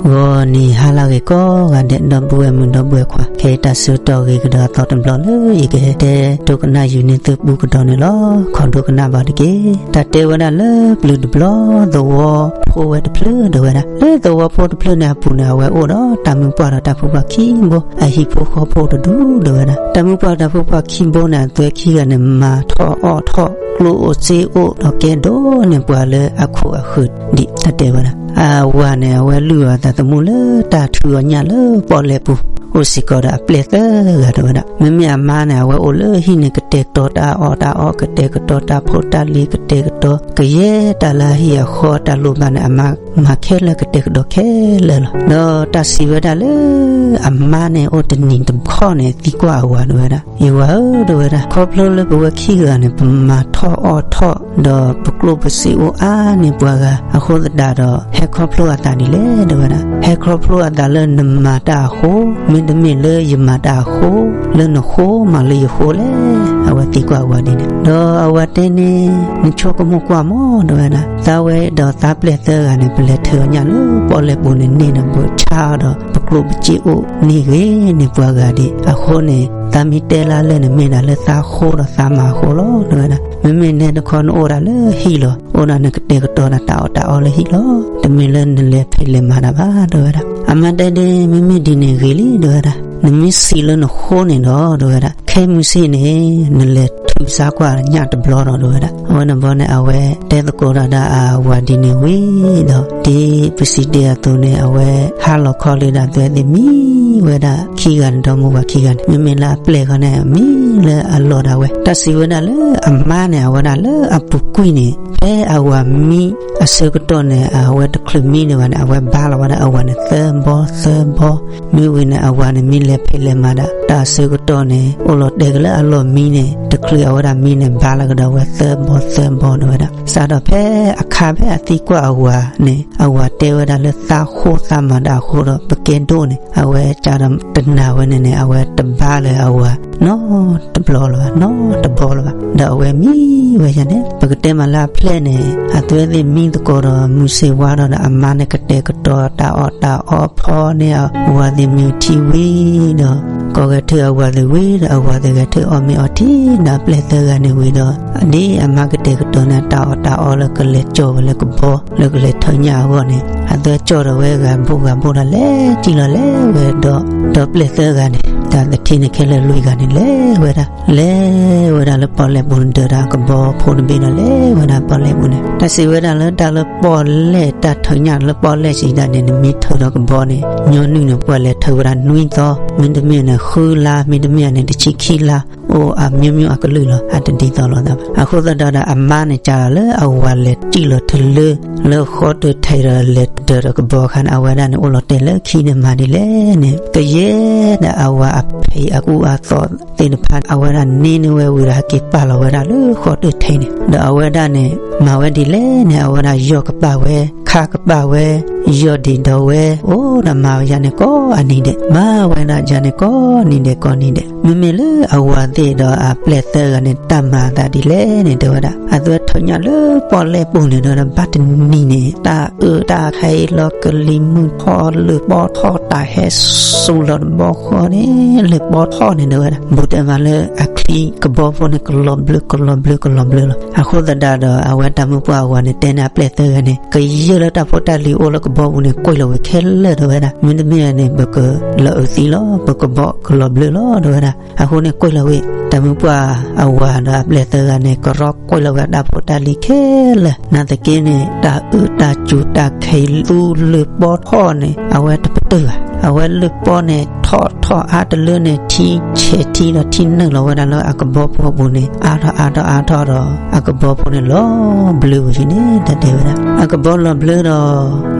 ဂီၤနံၤဟါလၢအဂ့ၤကိးဂၤဒဲး ဒီပုၢ်ဝဲၢ်မုၣ်ဒီပုၢ်ဝဲၢ်ခွါ, ခဲအံၤတၢ်ဆၢကတီၢ်ဂ့ၤကဒီးအသီတဘျီလၢ ယကဟဲတဲဒိကနၣ်ယုာ်န့ၢ်သုပူၤကဒီးန့ၣ်လီၤ. ခီဒိကနၣ်ဘၣ်တက့ၢ်. တၢ်တဲဝဲဒၣ်လၢပျုၤတဘျီ သဝီဖိဝဲတဖျၢၣ်ဒၣ်ဝဲဒၣ်, လၢသဝီဖိတဖျၢၣ်န့ၣ်အပူၤန့ၣ် အဝဲအိၣ်ဒီးတၢ်မုၢ်ပှၢ်ဒီးတၢ်ဖိခွါခံဘိ, အဟံၣ်ဖိဃီဖိတဒူၣ်ဒၣ်ဝဲဒၣ်. တၢ်မုၢ်ပှၢ်ဒီးတၢ်ဖိခွါခံဘိန့ၣ် အသွဲခံဂၤန့ၣ် မၤထီၣ်အီၣ်ထီၣ် ကျိၣ်အိၣ်စ့အိၣ်ဒီးကဲဒိၣ်န့ၢ်ပှၤလၢအခိၣ်အဃၢၤဒံး တၢ်တဲဝဲဒၣ်. အဝၤန့ၣ် အဝဲလုၢ်အီၤအသးသမူလၢတၢ်ထုးအီၣ်ညၣ်လၢပီၣ်လဲၣ်ပူၤ, အိၣ်စ့ၢ်ကီးဒီးအပျဲၢ်သၢဂၤဒၣ်ဝဲဒၣ်. မ့မ့ၢ်အမါန့ၣ် အဝဲအိၣ်လၢဟံၣ်န့ၣ် ကတဲာ်ကတီၤတၢ်အီၣ်တၢ်အီ, ကတဲာ်ကတီၤတၢ်ဖိတၢ်လံၤ, ကတဲာ်ကတီၤကယဲၢ်တၢ်လၢအဟံၣ်အဃီတၢ်လိၣ်ဘၣ်န့ၣ် အမါမၤခဲလၢာ် ကတဲာ်ကတီၤခဲလၢာ်လီၤ. ဒီးတၢ်စံးဝဲဒၣ်လၢ အမါန့ၣ်အိၣ်တနံၤတခီန့ၣ် သံကွၢ်အဝၤဒၣ်ဝဲဒၣ်, ယဝၤဧၢဒၣ်ဝဲဒၣ်, ခီဖျိလၢပဝဲခံဂၤန့ၣ် ပမၤထီၣ်အီၣ်ထီၣ် ဒီးပကျိၣ်ပစ့အိၣ်အါန့ၢ်ပှၤဂၤအဃိသတးဒီး ဟဲခီဖျိအသးဒ်လဲၣ်ဒၣ်ဝဲဒၣ်. ဟဲခီဖျိအသးလၢနမၤတၢ်အဃိ, မ့တမ့ၢ်လၢယမၤတၢ်အဃိ, လၢနဃိမးလၢယဃိလဲၣ်. အဝဲသံကွၢ်အဝၤဒ်န့ၣ်, ဒီးအဝၤတဲန့ၣ် နဆိကမိၣ်ကွၢ်မးဒၣ်ဝဲဒၣ်, သးဝဲဒီးသးပျဲၢ်သၢဂၤန့ၣ် ပလဲၤထုးအီၣ်ညၣ်လၢပီၣ်လဲၣ်ပူၤန့ၣ် န့ၢ်ဒီးပဆါအီၤဒီး ပကျိၣ်ပစ့အိၣ်န့ၢ်ဂ့ၤန့ၢ်ပှၤဂၤဒံးအဃိန့ၣ် သးမ့ၢ်တဲလၢလဲၣ်န့ၣ် မ့ၢ်ဒၣ်လၢသးဃိဒီးသးမၤအဃိလီၤဒၣ်ဝဲဒၣ်. မ့မ့ၢ်နဲတခီနအိၣ်ဒၣ်လၢဟံၣ်လီၤ, အိၣ်ဒၣ်နကတဲာ်ကတီၤဒၣ်တၢ်အီၣ်တၢ်အီလၢဟံၣ်လီၤ, တမ့ၢ်လၢနလဲၤဖံးလဲၤမၤတၢ်ဘၣ်ဒၣ်ဝဲဒၣ်. အမါတဲဒ်န့ၣ် မ့မ့ၢ်ဒ်န့ၣ်ဂ့ၤလံဒၣ်ဝဲဒၣ်, နမ့ၢ်စံးလၢနဃိန့ၣ်ဒီးဒၣ်ဝဲဒၣ် ခဲမုၢ်ဆ့ၣ်န့ၣ် နလဲၤထုးစါကွၢ်ညၣ်တဘျီဒီးဒၣ်ဝဲဒၣ်. အဝဲန့ၣ်ဘီန့ၣ် အဝဲတဲသကိးတၢ်ဒီးအဝၤဒ်န့ၣ်ဝံၤဒီး ဒ်ပစံးတ့ၢ်အသိးန့ၣ် အဝဲဟးလီၤခီလံဒီး အသွဲသ့ၣ်မံဝဲဒၣ်ခံဂၤန့ၣ် ဒီမါဝၤခံဂၤန့ၣ်, မ့မ့ၢ်လၢအပျဲၢ်ခီန့ၣ် မံလၢအလီၢ်ဒၣ်ဝဲ. တၢ်စံးဝဲဒၣ်လၢအမါန့ၣ် အဝဲဒၣ်လၢအပူၤကွံာ်န့ၣ် ဖဲအဝၤမံအဆၢကတီၢ်န့ၣ် အဝဲတချုးမံဒံးဘၣ်န့ၣ် အဝဲဘါလီၤဝဲဒၣ်အဝၤန့ၣ် သၢဘီသၢဘီ မ့ၢ်ဝံၤန့ၣ် အဝၤန့ၣ်မ့ၢ်လဲၤဖံးလဲၤမၤဒၣ် တၢ်အဆၢကတီၢ်န့ၣ် အိၣ်လီၤတဲာ်ကလၢအလီၢ်မံန့ၣ် တချုးအဝဲဒၣ်မံန့ၣ် ဘါလီၤကဒီးဝဲသၢဘီသၢဘီဒၣ်ဝဲဒၣ်. စးဒီးဖဲအခါဖဲအသံကွၢ်အဝၤန့ၣ် အဝၤတဲဝဲဒၣ်လၢသးဃိသးမၤတၢ်အဃိဒီး ပကဲဒိၣ်န့ၣ် အဝဲကဒီးတနာ်ဝဲန့ၣ်န့ၣ် အဝဲတဘါလၢၤအဝၤ နီတဘျီလၢၤဘၣ်, နီတဘီလၢၤဘၣ်. ဒီးအဝဲမံဝဲယၤန့ၣ် ပကတဲမးလၢအပျဲၢ်န့ၣ် အသွဲသ့ၣ်မံသကိးဒီး မုၢ်ဆ့ၣ်ဝါဒီး အမါန့ၣ်ကတဲာ်ကတီၤတၢ်အီၣ်တၢ်အီဖီန့ၢ်အဝၤသ့ၣ်မ့ၢ်ထံဝံၤဒီး ကိးဂဲၤထၢၣ်အဝၤသ့ၣ်ဝံၤဒီး အဝၤသ့ၣ်ဂဲၤထၢၣ်အီၣ်မ့ၤအီထံဒီး အပျဲၢ်သၢဂၤန့ၣ်ဝံၤဒီး ဒ်အမါကတဲာ်ကတီၤန့ၣ် တၢ်အီၣ်တၢ်အီလၢကလဲၤကၠီၣ်ဝဲလၢကဘီ လၢကလဲၤထုးညၣ်အဂီၢ်န့ၣ် အသွဲကၠီၣ်ဒီးဝဲဂၤဘိဂၤဘိဒီး လဲၤကံၣ်လီၤလဲၤဝဲဒီး ဒီးပျဲၢ်သၢဂၤန့ၣ် တၢ်သထံန့ၣ် ခဲလၢာ်လွံၢ်ဂၤန့ၣ် လဲၤဝဲဒၣ် လဲၤဝဲဒၣ်လၢပီၣ်လဲၣ်ပူၤန့ၣ် ဒၢးဒီးကဘီဖိတဘ့ၣ်ဒီး လဲၤဝဲဒၣ်ပီၣ်လဲၣ်ပူၤန့ၣ်. တၢ်စံးဝဲဒၣ်လၢတၢ်လၢပီၣ်လဲၣ် တၢ်ထုးညၣ်လၢပီၣ်လဲၣ်စံးဒၣ်န့ၣ် နမ့ၢ်ထုးဒီးကဘီန့ၣ် ညီနုၢ်န့ၣ် ပှၤလဲၤထုးဝဲဒၣ်နွံသီ, မ့တမ့ၢ်န့ၣ် ဃုလါ, မ့တမ့ၢ်န့ၣ် တဆံခံလါ, အိၣ်အမျိုးမျိုးအကလုာ်လီၤ, အတဒ်သိးလိာ်သးဘၣ်. အဃိသတးဒီး အမါန့ၣ်ကးလၢအဝၤလဲၤကံၣ်လီၤတလၢ လၢဃီတၢၢ်ထဲးဒီး လဲၤဒၢးဒီးကဘီအခါန့ၣ် အဝဲဒၣ်န့ၣ် အိၣ်လီၤတဲာ်လၢခံန့ၣ် မၤဒ်လဲၣ်န့ၣ် ကယဲၢ်ဒၣ်အဝၤအဖံးအကူအသိးသ့ၣ်တဖၣ် အဝဲဒၣ်န့ၢ်န့ၢ်ဝဲဝံၤဒီး ဟဲက့ၤပာ်လီၤဝဲဒၣ်လၢဃီတၢၢ်ထဲးန့ၣ် ဒီးအဝဲဒၣ်န့ၣ် မၤဝဲဒ်လဲၣ်န့ၣ် အဝဲဒၣ်ယီၢ်ကပာ်ဝဲ, ခါကပာ်ဝဲ, ယီၢ်ဒံးဒီးဝဲ, အိၣ်ဒီးမၤဝဲယၤန့ၣ်ကိးအနံၤဒဲး, မၤဝဲဒၣ်ယၤန့ၣ်ကိးနံၤဒဲးကိးနံၤဒဲး. မ့မ့ၢ်လၢအဝၤသ့ၣ်ဒီးအပျဲၢ်သၢဂၤန့ၣ် တၢ်မၤအသးဒ်လဲၣ်န့ၣ် တဲဝဲဒၣ် အသွဲထုးညၣ်လၢပီၣ်လဲၣ်ပူၤန့ၣ် တဲဝဲဒၣ် ဘၣ်တနံၤန့ၣ် တၢ်အၢတၢ်ဟဲလီၤကလံၤမုၢ်ထီၣ်လၢာ်ပီထီၣ် တၢ်ဟဲစူၤလီၤတဘီဃီန့ၣ် လၢာ်ပီထီၣ်န့ၣ် တဲဝဲဒၣ် ဘူးတဲမးလၢအချံကဘီဖိန့ၣ် ကလီၤဘျၢကလီၤဘျၢကလီၤဘျၢလီၤ. အဃိသတးဒီး အဝဲတၢ်မုၢ်ပှၢ်အဝၤန့ၣ် တဲန့ၢ်အပျဲၢ်သၢဂၤန့ၣ် ကယဲၢ်လၢတၢ်ဖိတၢ်လံၤအိၣ်လၢကဘီပူၤန့ၣ် ကွံာ်လီၤဝံၤခဲလၢာ် တဲဝဲဒၣ်. မ့တမ့ၢ်န့ၣ် ပကလီၤအုးသံလီၤ, ပကဘီကလီၤဘျၢလီၤ တဲဝဲဒၣ်. အဃိန့ၣ် ကွံာ်လီၤဝံၤ တၢ်မုၢ်ပှၢ်အဝၤဒီးအပျဲၢ်သၢဂၤန့ၣ် ကရီကွံာ်လီၤဝံၤအတၢ်ဖိတၢ်လံၤခဲလၢာ်, နာ်သက့န့ၣ် တၢ်အၢတၢ်စူၤတၢ်ခဲးသူလၢာ်ပီထီၣ်န့ၣ် အဝဲတပတုာ်ဘၣ်. အဝဲလၢာ်ပီန့ၣ် ထီၣ်ထီၣ်အါတလၢန့ၣ် ထံဆဲးထံဒီးထံနုာ်လီၤဝဲဒၣ်လၢအကဘီဖိအပူၤန့ၣ် အါထီၣ်အါထီၣ်အါထီၣ်ဒီး အကဘီဖိန့ၣ်လီၤဘျၢဝဲန့ၣ် တၢ်တဲဝဲဒၣ်. အကဘီလီၤဘျၢဒီး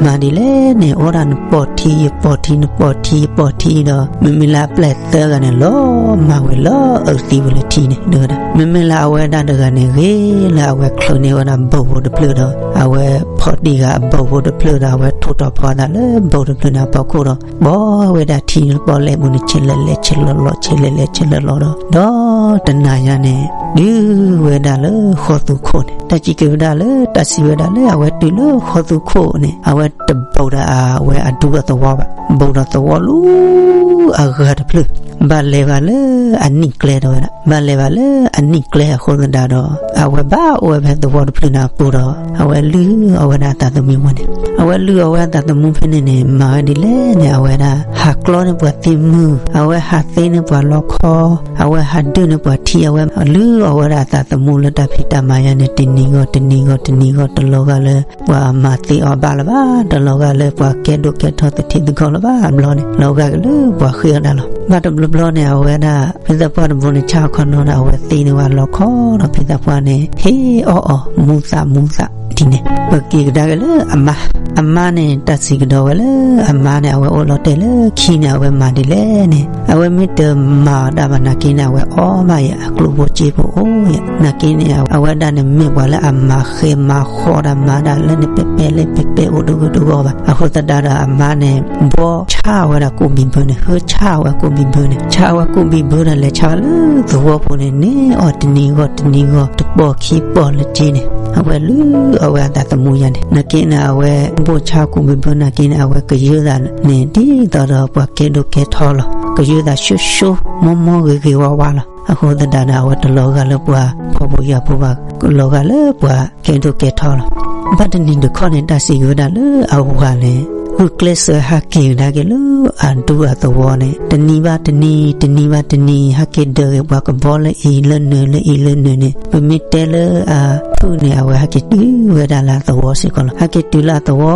မၤဒ်လဲၣ်န့ၣ် အိၣ်ဒၣ်နပိာ်ထံယပိာ်ထံ နပိာ်ထံယပိာ်ထံဒီး မ့မ့ၢ်လၢအပျဲၢ်သၢဂၤန့ၣ် လီၤမၢ်ဝဲလီၤအုးသံဝဲလၢထံန့ၣ် တဲဝဲဒၣ်. မ့မ့ၢ်လၢအဝဲဒၣ်တဂၤန့ၣ် ဂ့ၤလၢအဝဲချုးန့ၢ်ဝဲဒၣ်ဘီဖိတဖျၢၣ်ဒီး အဝဲဖီၣ်တံၢ်ဃာ်အဘီဖိတဖျၢၣ်ဒီး အဝဲထိၣ်ထီၣ်ဖီအသးလၢဘီတဖျၢၣ်န့ၣ်အဖီခိၣ်ဒီး ပိာ်ဝဲဒၣ်ထံန့ၣ်လၢပီၣ် လဲၤပူၤန့ၣ် ဆဲးလဲၤလဲၤဆဲးလီၤလီၤ ဆဲးလဲၤလဲၤဆဲးလဲၤလီၤဒီး ဒီးတနၤညါန့ၣ် တုၤဝဲဒၣ်လၢဃီသူခိၣ်န့ၣ် တၢ်စံးက့ၤဝဲဒၣ်လၢ တၢ်စံးဝဲဒၣ်လၢအဝဲတုၤလၢဃီသူခိၣ်န့ၣ် အဝဲတဘူးဒီးအဝဲအဒူအသဝီဘၣ်, ဘူးဒီးသဝီလၢအဂၤတဖျၢၣ်, ဘၣ်လဲၤဘၣ်လၢအနံၣ်ကျဲ တဲဝဲဒၣ်, ဘၣ်လဲၤဘၣ်လၢအနံၣ်ကျဲအဃိသတးဒီး အဝဲဘၣ်အိၣ်ဝဲဖဲသဝီတဖျၢၣ်န့ၣ်အပူၤဒီး အဝဲလုၢ်အီၣ်ဝဲဒၣ်အသးသမူဝဲန့ၣ်, အဝဲလုၢ်အီၣ်ဝဲအသးသမူဖဲန့ၣ်န့ၣ် မၤဝဲဒ်လဲၣ်န့ၣ် အဝဲဒၣ် ဟးကျီန့ၢ်ပှၤသ့ၣ်မုၢ်, အဝဲဟးသ့န့ၢ်ပှၤလီခီ, အဝဲဟးဒုးန့ၢ်ပှၤထံ, အဝဲလုၢ်အီၣ်ဝဲဒၣ်အသးသမူလၢတၢ်ဖံးတၢ်မၤယါန့ၣ် တနံၤဂီၢ်တနံၤဂီၢ်တနံၤဂီၢ် တလီၤဂာ်လၢ ပှၤမၤသ့အီၤဘၣ်လၢၤဘၣ်, တလီၤဂာ်လၢပှၤကဲဒိၣ်ကဲထီသထံသကီၢ်လၢၤဘၣ်အဘျီန့ၣ် လီၤဂာ်က့ၤလၢပှၤဃ့အီၣ်တၢ်လီၤ. ဘၣ်တဘျီဘျီန့ၣ် အဝဲဒၣ် ဖံသးပှၢ်တဘိန့ၣ် ဆါအခီနီဒီး အဝဲသ့န့ၢ်ဝဲလီခီဒီး ဖံသးပှၢ်န့ၣ် ဟ့ၣ်အီၣ်အီၤ မူသးမူသးဒ်န့ၣ်. ပက့ၤကဒါက့ၤလၢအမါ, အမါန့ၣ် တၢ်စံးကဒီးဝဲလၢအမါန့ၣ် အဝဲအိၣ်လီၤတဲာ်လၢခံန့ၣ် အဝဲမၤဒ်လဲၣ်န့ၣ် အဝဲမ့ၢ်တမၤအီၤတၢ်ဘၣ်နာ်က့န့ၣ် အဝဲအီၣ်ဘၣ်ယဲ အကျိၣ်ဖိစ့ဖိအိၣ်ယဲ နာ်က့န့ၣ် အဝဲဒၣ်န့ၣ် မ့ၢ်ပှၤလၢအမၤဃဲမၤဃီတၢ်မၤတၢ်လၢန့ၣ် ပဲပဲလၢပဲပဲအိၣ်တဂ့ၤတဂီၢ်ဘၣ်. အဃိသတးဒီးအမါန့ၣ် ဘှီဆါဝဲဒၣ်ကိးဘံၣ်ဘၢန့ၣ် ဟၢဆါဝဲကိးဘံၣ်ဘၢန့ၣ် ဆါဝဲကိးဘံၣ်ဘၢဒီး လဲၤဆါဝဲလၢသဝီပူၤန့ၣ် န့ၢ်အီၤတနံၤဂီၢ်တနံၤဂီၢ် တပီၢ်ခံပီၢ်လၢက့န့ၣ် အဝဲလုၢ်အီၣ်ဝဲအသးသမူယါန့ၣ် နာ်က့န့ၣ် အဝဲဘှီဆါကိးဘံၣ်ဘၢနာ်က့န့ၣ် အဝဲကယၢသးန့ၣ် ဒ်သိးဒီးပှၤကဲဒိၣ်ကဲထီလီၤ. ကယၢသးဆိဆိ မိၢ်မိၢ်ဂ့ၤဂ့ၤဝါဝါလီၤ. အဃိသတးဒီး အဝဲတလီၤဂာ်လၢပှၤဖှီၣ်ဖိယာ်ဖိဘၣ်, လီၤဂာ်လၢပှၤကဲဒိၣ်ကဲထီလီၤ. ဘၣ်တနံၤတခီန့ၣ် တၢ်စံးက့ၤဝဲဒၣ်လၢအဝၤန့ၣ် ဂုာ်ကျဲးစၢးဟးက့ၤကဒါက့ၤလၢအဒူအသဝီန့ၣ် တနံၤဘၣ်တနံၤ တနံၤဘၣ်တနံၤ ဟဲက့ၤဒၢက့ၤပှၤကဘီလၢအံၤလၢနုၤလၢအံၤလၢနုၤန့ၣ် ပမ့ၢ်တဲလၢအဖုၣ်န့ၣ် အဝဲဟဲက့ၤတုၤဝဲဒၣ်လၢအသဝီစ့ၢ်ကီးလီၤ. ဟဲက့ၤတုၤလၢအသဝီ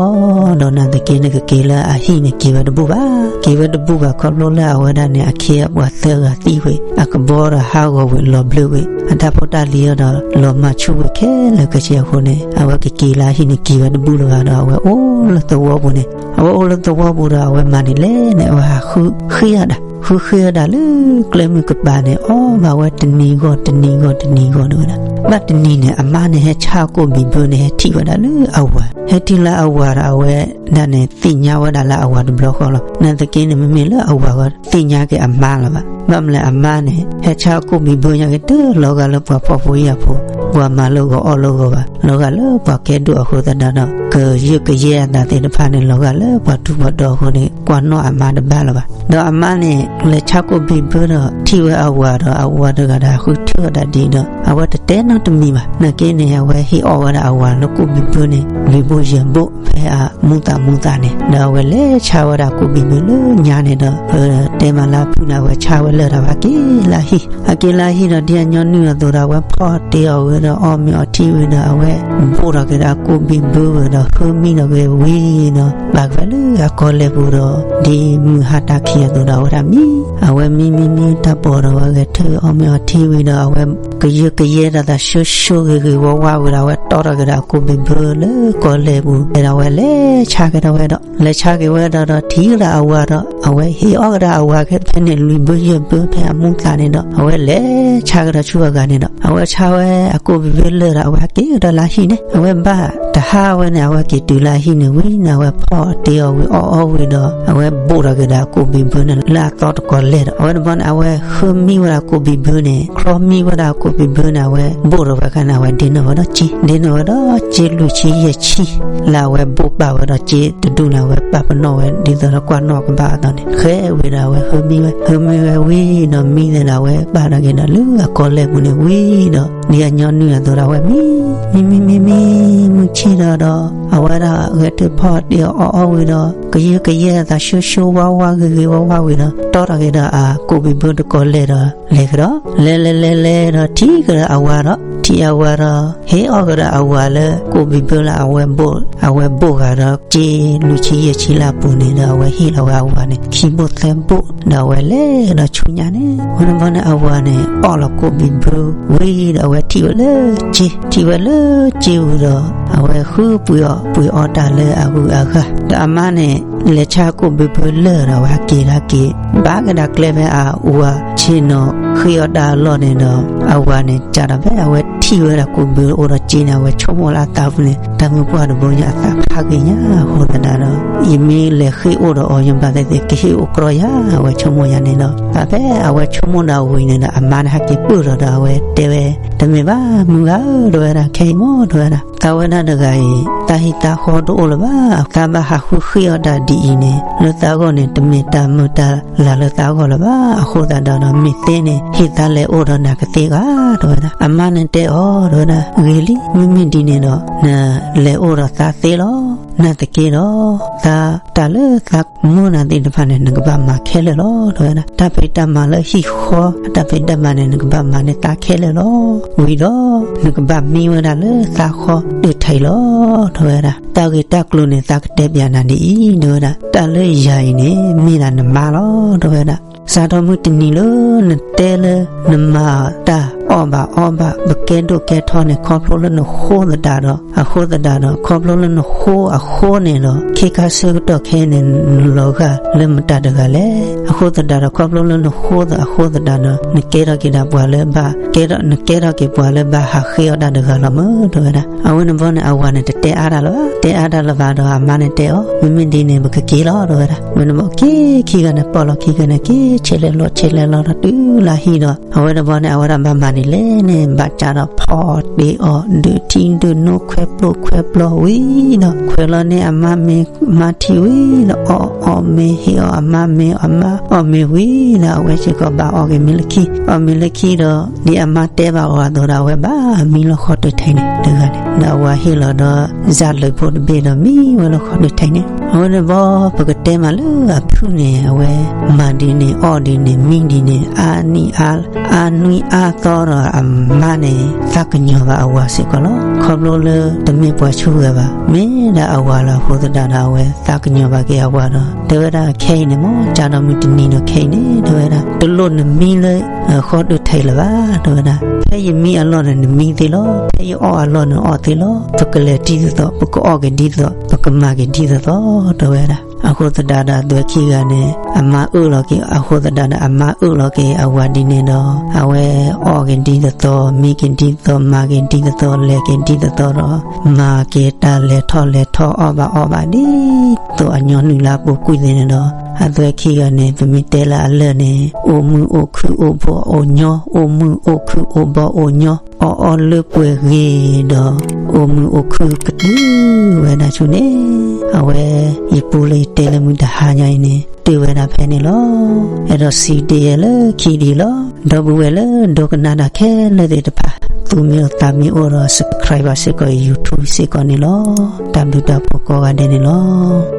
ဒီး နာ်သက့န့ၣ် ကက့ၤလၢအဟံၣ်န့ၣ် က့ၤဝဲတဘူၣ်ဘၣ်. က့ၤဝဲတဘူၣ်ဘၣ်ခီဖျိလၢအဝဲဒၣ်န့ၣ် အခ့အပှၤသၢဂၤသံဝံၤ အကဘီဒီးဟးဂီၤဝံၤလီၤဘျၢဝံၤ အတၢ်ဖိတၢ်လံၤအီၤဒီး လီၤမၢ်ဆူၣ်ဝံၤခဲလၢာ်ခဲဆ့အဃိန့ၣ် အဝဲကက့ၤလၢအဟံၣ်န့ၣ် က့ၤဝဲတဘူၣ်လၢၤဘၣ်ဒီး အဝဲအိၣ်လၢသဝီပူၤန့ၣ် အဝဲအိၣ်လၢသဝီပူၤဒီး အဝဲမၤဒ်လဲၣ်န့ၣ် အဝဲဟးဃုဃ့အီၣ်ဒၣ် ဃုဃ့အီၣ်ဒၣ်လၢကျဲမုၢ်ကပၤန့ၣ် အီၣ်ဘၣ်ဝဲတနံၤဂီၢ်တနံၤဂီၢ်တနံၤဂီၢ် တဲဝဲဒၣ်. ဘၣ်တနံၤန့ၣ် အမါန့ၣ် ဟဲဆါကိးဘံၣ်ဘၢန့ၣ် ဟဲထံၣ်ဝဲဒၣ်လၢအဝၤ, ဟဲထံၣ်လၢအဝၤဒီး အဝဲဒၣ်န့ၣ် သ့ၣ်ညါဝဲဒၣ်လၢအဝၤတဘျီဃီလီၤ. နာ်သက့န့ၣ် မ့မ့ၢ်လၢအဝၤဂီၢ် သ့ၣ်ညါက့ၤအမါလၢၤဘၣ်. ဘၣ်မနုၤလဲၣ် အမါန့ၣ် ဟဲဆါကိးဘံၣ်ဘၢညါက့ၤ တလီၤဂာ်လၢပှၤဖှီၣ်ဖိယာ်ဖိ, ပှၤမၤလၢဂီၤအီၣ်လၢဂီၤဘၣ်, လီၤဂာ်လၢပှၤကဲဒိၣ်အဃိသတးဒီး ကယၢကယဲအသးသ့ၣ်တဖၣ်န့ၣ် လီၤဂာ်လၢပှၤထူးပှၤတီၤအဃိန့ၣ် ကွၢ်နီၣ်အမါတဘၣ်လၢၤဘၣ်. ဒီးအမါန့ၣ် လဲၤဆါကိးဘံၣ်ဘၢဒီး ထံၣ်ဝဲအဝၤဒီး အဝၤတဂၤဒီးဟးဃုထၢအီၣ်ဒၣ်ဒ်ဒီး အဝဲတတဲနီတမံၤဘၣ်. နာ်က့န့ၣ် အဝဲဟ့ၣ်အီၣ်ဝဲဒၣ်အဝၤလၢကိးဘံၣ်ဘၢန့ၣ် လွံၢ်ဘိယဲၢ်ဘိ ဖဲအမူသးမူသးန့ၣ် ဒီးအဝဲလဲၤဆါဝဲဒၣ်ကိးဘံၣ်ဘၢလၢညါန့ၣ်ဒီး တဲမးလၢအဖုၣ်န့ၣ် အဝဲဆါဝဲလၢာ်ဒီး ဟဲက့ၤလၢအဟံၣ်, ဟဲက့ၤလၢအဟံၣ်ဒီး ဒ်အညီနုၢ်အသိးဒီး အဝဲဖီၣ်တ့ၢ်အီၤဝံၤဒီး အီၣ်မ့ၤအီထံဝံၤဒီး အဝဲဘိၣ်ထီၣ်က့ၤဒီးအကိးဘံၣ်ဘၢဝံၤဒီး ဃၢမံထီၣ်က့ၤဝံၤဒီး ပာ်က့ၤဝဲလၢအကီၢ်လဲၢ်ပူၤဒီး ဒ်မုၢ်ဟါတၢ်ခံးအသိးဒီး အဝဲဒၣ်မံ, အဝဲမံမံမံ တၢ်ပီၢ်ဒီး အဝဲဂဲၤထၢၣ်အီၣ်မ့ၤအီထံဝံၤဒီး အဝဲကယၢကယဲဒီးသးဆိဆိဂ့ၤဂ့ၤဝါဝါဝံၤဒီး အဝဲတီထီၣ်က့ၤဒီးအကိးဘံၣ်ဘၢလၢကီၢ်လဲၢ်ပူၤ ဒီးအဝဲလဲၤဆါက့ၤထီၣ်ဝဲဒီး လဲၤဆါက့ၤဝဲဒီး ဒီးထံၣ်ဝဲဒၣ်အဝၤဒီး အဝဲဟ့ၣ်အီၣ်က့ၤဒီးအဝၤက့ၤဖဲန့ၣ် လွံၢ်ဘၢယဲၢ်ဘၢဖဲအမူသးန့ၣ်ဒီး အဝဲလဲၤဆါက့ၤဒီးဆူအဂၤန့ၣ်ဒီး အဝဲဆါဝဲအကိးဘံၣ်ဘၢလၢာ်ဒီး အဝဲဟဲက့ၤကဒီးလၢအဟံၣ်န့ၣ် အဝဲဘၣ်တဟါဝဲန့ၣ် အဝဲက့ၤတုၤလၢအဟံၣ်န့ၣ်ဝံၤန့ၣ် အဝဲဖီၣ်တ့ၢ်အီၤဝံၤအီၣ်အီဝံၤဒီး အဝဲဘိၣ်ထီၣ်က့ၤဒီးအကိးဘံၣ်ဘၢန့ၣ် လၢအသီတကီၢ်လဲၢ်ဒီး အဝဲတဘျီန့ၣ် အဝဲဃၢမံဝဲဒၣ်အကိးဘံၣ်ဘၢန့ၣ် ချီမံဝဲဒၣ်အကိးဘံၣ်ဘၢန့ၣ် အဝဲဘိၣ်ထီၣ်ဝဲအခါန့ၣ် အဝဲဒ့န့ၢ်ဝဲဒီးစ့, ဒ့န့ၢ်ဝဲဒီးစ့လွံၢ်ဆံယဲၢ်ဆံ လၢအဝဲဘိၣ်ပာ်ဝဲဒီးစ့တဒူၣ်န့ၣ် အဝဲပာ်ပနီၣ်ဝဲဒ်သိးဒီးကွၢ်နီၣ်ကဘၣ်အသိးန့ၣ် ဃဲဝံၤဒီးအဝဲဃၢမံဝဲ, ဃၢမံဝဲဝံၤဒီးမံသဲဒီး အဝဲပာ်ထီၣ်က့ၤဒီးလၢအကီၢ်လဲၢ်ပူၤန့ၣ်ဝံၤဒီး ဒ်အညီနုၢ်အသိးဒီး အဝဲမံ, မံမံမံမံ မုၢ်ဆ့ၣ်ဒီးဒီး အဝဲဒၣ်ဂဲၤထၢၣ်ဖီၣ်တ့ၢ်အီၣ်အီဝံၤဒီး ကယၢကယဲအသးဆိဆိဝါဝါဂ့ၤဂ့ၤဝါဝါဝံၤဒီး တီထီၣ်က့ၤဒီးအကိးဘံၣ်ဘၢတကီၢ်လဲၢ်ဒီး လဲၤကဒီး လဲၤလဲၤလဲၤလဲၤဒီးထံၣ်ကဒီးအဝၤဒီး ထံၣ်အဝၤဒီး ဟ့ၣ်အီၣ်ကဒီးအဝၤလၢကိးဘံၣ်ဘၢလၢအဝဲဘိၣ်, အဝဲဘိၣ်ဂၤဒီးစ့လွံၢ်ဆံယဲၢ်ဆံလၢအပူၤန့ၣ်ဒီး အဝဲဟ့ၣ်လီၤဝဲအဝၤန့ၣ် ခံဘိၣ်သၢဘိၣ် ဒီးအဝဲလဲၤဒီးဆူညါန့ၣ် ဝဲန့ၣ်ဘီန့ၣ် အဝၤန့ၣ် အီၣ်လီၤကိးဘံၣ်ဘၢဝံၤဒီး အဝဲထံၣ်ဝဲလၢစ့, ထံၣ်ဝဲလၢစ့ဝံၤဒီး အဝဲဃုပှ့ၤအီၣ်ပှ့ၤအီတၢ်လၢအဂုၤအဂၤ ဒီးအမါန့ၣ် လဲၤဆါကိးဘံၣ်ဘၢလၢာ်ဒီး အဝဲဟဲက့ၤလၢက့ၤ ဘၣ်ကဒါကျဲဖဲအဝၤဆ့ၣ်နီၤဃ့အီၣ်တၢ်အလီၢ်န့ၣ်ဒီး အဝၤန့ၣ် စးထီၣ်ဖဲအဝဲထံၣ်ဝဲဒၣ်ကိးဘံၣ်ဘၢအိၣ်ဒီး က့န့ၣ် အဝဲဆိကမိၣ်လၢအသးပူၤန့ၣ် တၢ်မုၢ်ပှၢ်တဘိညါအသးဖးဂ့ၤညါအဃိသတးဒီး ယမ့ၢ်လဲၤဃ့ၢ်အိၣ်ဒီးအီၤ ယဘၣ်သ့ၣ်သ့ၣ်ကဟ့ၣ်အိၣ်ကြီယၤ အဝဲဆိကမိၣ်ယၤန့ၣ်ဒီး ဖဲအဝဲဆိကမိၣ်ဒီးဝံၤန့ၣ်ဒီး အမါန့ၣ်ဟဲက့ၤပၢၢ်ထီၣ်ဒီးအဝဲတဲဝဲ, တမ့ၢ်ဘၣ်မုၢ်ဂၤဧၢ တဲဝဲဒၣ်, ခဲအံၤမ့ၢ် တဲဝဲဒၣ်, သးဝဲဒၣ်တဂၤအံၤ တၢ်ဟံၣ်တၢ်ဃီတအိၣ်လၢၤဘၣ်, သးဘၣ်ဟးဃုဃ့ၢ်အီၣ်တၢ်ဒ်အံၤန့ၣ် လၢသးအဂီၢ်န့ၣ် တမ့ၢ်တၢ်မုာ်တၢ်လၤလၢသးအဂီၢ်လၢၤဘၣ်. အဃိသတးဒီး မ့ၢ်သ့န့ၣ် ဟ့ၣ်သးလဲၤအိၣ်ဒီးနၤကသ့ဧါ တဲဝဲဒၣ်. အမါန့ၣ်တဲအီၤ တဲဝဲဒၣ်, ဂ့ၤလံ, မ့မ့ၢ်ဒ်န့ၣ်ဒီး နလဲၤအိၣ်ဒီးသးသ့လီၤ. နာ်သက့ဒီး သးတၢ်လၢသးမၢနၤသ့ၣ်တဖၣ်န့ၣ် နကဘၣ်မၤခဲလၢာ်လီၤ တဲဝဲဒၣ်. တၢ်ဖံးတၢ်မၤလၢဟံၣ်ဃီ အတၢ်ဖံးတၢ်မၤန့ၣ် နကဘၣ်မၤန့ၢ်သးခဲလၢာ်လီၤ. ဝံၤဒီး နကဘၣ်မံဝဲဒၣ်လၢသးဃီဒုးထဲလီၤ တဲဝဲဒၣ်. တၢ်ဂ့ၢ်တၢ်ကျိၤန့ၣ် သးကတဲပျးနၤဒ်အံၤ တဲဝဲဒၣ်, တၢ်လၢယၤအံၤန့ၣ် မ့ၢ်ဒၣ်နမါလီၤ တဲဝဲဒၣ်. စးထီၣ်မုၢ်တနံၤလၢနတဲလၢနမၤတၢ်အီၣ်ဘၣ်အီဘၣ် ပကဲဒိၣ်ကဲထီန့ၣ် ခီဖျိလၢနဃိသတးဒီး အဃိသတးဒီး ခီဖျိလၢနဃိအဃိန့ၣ်ဒီး ခ့ခါဆၢကတီၢ်ခဲအံၤန့ၣ် နလီၤဂာ်လၢမတၤတဂၤလဲၣ်. အဃိသတးဒီး ခီဖျိလၢနဃိသးအဃိသတးဒီး နကဲထီၣ်က့ၤဒၣ်ပှၤလၢဘၣ်ကဲထီၣ် နကဲထီၣ်က့ၤပှၤလၢဘၣ်ဟးဃ့ၢ်အီၣ်တၢ်တဂၤလီၤမ့ၢ် တဲဝဲဒၣ်. အဝဲန့ၣ်ဘီန့ၣ် အဝၤန့ၣ်တတဲအါတၢ်လၢၤဘၣ်, တဲအါတၢ်လၢၤဘၣ်ဒီး အမါန့ၣ်တဲအီၤ, မ့မ့ၢ်ဒ်န့ၣ် ပကက့ၤလီၤ တဲဝဲဒၣ်. ဝဲန့ၣ်ဘီက့ၤခံဂၤန့ၣ် ပိာ်လီၤခံဂၤန့ၣ် က့ၤဆဲးလဲၤလီၤဆဲးလဲၤလီၤဒီးတုၤလၢဟံၣ်ဒီး အဝဲတဘီန့ၣ် အဝဲဒၣ်ဘၣ်မၤဒ်လဲၣ်န့ၣ် ဘၣ်ကးဒီးဖီတ့အီၤ ဒုးထံဒုးနိ ခွဲးပျိခွဲးပျီဝံၤဒီး ခွဲးလီၤန့ၢ်အမါမ့ၤမါထံဝံၤဒီး အီၣ်အီၣ်မ့ၤဟ့ၣ်အီၣ်အမါမ့ၤ အမါအီၣ်မ့ၤဝံၤဒီး အဝဲစ့ၢ်ကီးဘၣ်အီၣ်က့ၤမ့ၤလၢခံ အီၣ်မ့ၤလၢခံဒီး ဒ်အမါတဲဘၣ်အီၤအသိးဒီး အဝဲဘၣ်မံလီၤဃီတထံးန့ၣ် တဂၤန့ၣ် ဒီးအဝၤဟ့ၣ်လီၤဒီး စၢ်လၢၢ်ဖိတဘ့ၣ်ဒီးမံဝဲလီၤဃီတထံးန့ၣ် အဝဲန့ၣ်ဘီ ပကတဲမးလၢအဖုၣ်န့ၣ် အဝဲမၤဒ်န့ၣ် အီၣ်ဒ်န့ၣ် မံဒ်န့ၣ် အါနံၣ်အါ အါနွံအါသီဒီး အမါန့ၣ် သးကညီၤဘၣ်အဝၤစ့ၢ်ကီးလီၤ. ခီဖျိလၢတမ့ၢ်ပှၤဆူၣ်ဂဲၤဘၣ် မ့ၢ်ဒၣ်အဝၤလီၤ. အဃိသတးဒီး အဝဲသးကညီၤဘၣ်က့ၤအဝၤဒီး တဲဝဲဒၣ်ခဲအံၤန့ၣ်မ့ၢ် ကၢ်ဒီးမုၢ်တနံၤဒီးခဲအံၤန့ၣ် တဲဝဲဒၣ် တလိၣ်နမံလၢဃီဒုးထဲးလၢၤဘၣ် တဲဝဲဒၣ်. ဖဲယမံအလီၢ်န့ၣ် နမံသ့လီၤ. ဖဲယအီၣ်အလီၢ်န့ၣ် အီၣ်သ့လီၤ. ပကလဲၤဒ်သိးသိး ပကအီၣ်က့ၤဒ်သိးသိး ပကမၤက့ၤဒ်သိးသိး တဲဝဲဒၣ်. အဃိသတးဒီး အဝဲခံဂၤန့ၣ် အမါအၢၣ်လီၤက့ၤ အဃိသတးဒီး အမါအၢၣ်လီၤက့ၤအဝၤဒ်န့ၣ်ဒီး အဝဲအီၣ်က့ၤဒ်သိးသိး မံက့ၤဒ်သိး မၤက့ၤဒ်သိးသိး လဲၤက့ၤဒ်သိးသိးဒီး မၤက့ၤတၢ်လဲၤထီၣ်လဲၤထီၣ် အီၣ်ဘၣ်အီဘၣ်ဒ်သိးအညီနုၢ်လၢအပူၤကွံာ်သ့ၣ်န့ၣ်ဒီး အဝဲခံဂၤန့ၣ် ပမ့ၢ်တဲလၢအလၢၢ်န့ၣ် အိၣ်မုာ်အိၣ်ခုၣ်အိၣ်ဘီအိၣ်ညီ အိၣ်မုာ်အိၣ်ခုၣ်အိၣ်ဘီအိၣ်ညီ အီၣ်အီလၢပှဲၤဂ့ၤဒီး အိၣ်မုာ်အိၣ်ခုၣ်ကတုၤဝဲဒၣ်ဆူန့ၣ် အဝဲ ယပူလၢယတဲလၢမုၢ်တဟါညါအံၤန့ၣ် တုၤဝဲဒၣ်ဖဲန့ၣ်လီၤ. အဲၣ်ဒိးစံးတ့ၢ်ယဲလၢခံဒ်အံၤလီၤ. ဒီပုၢ်ဝဲၢ်လၢဒိကနၣ်တၢ်ခဲလၢာ်သ့ၣ်တဖၣ် သူမ့ၢ်အိၣ်သးမ့ၢ်အိၣ်ဒီး subscribe ဘၣ်စ့ၢ်ကီး YouTube စ့ၢ်ကီးန့ၣ်လီၤ. တၢ်ဘျုးတၢ်ဖှိၣ်ကိးဂၤဒဲးန့ၣ်လီၤ.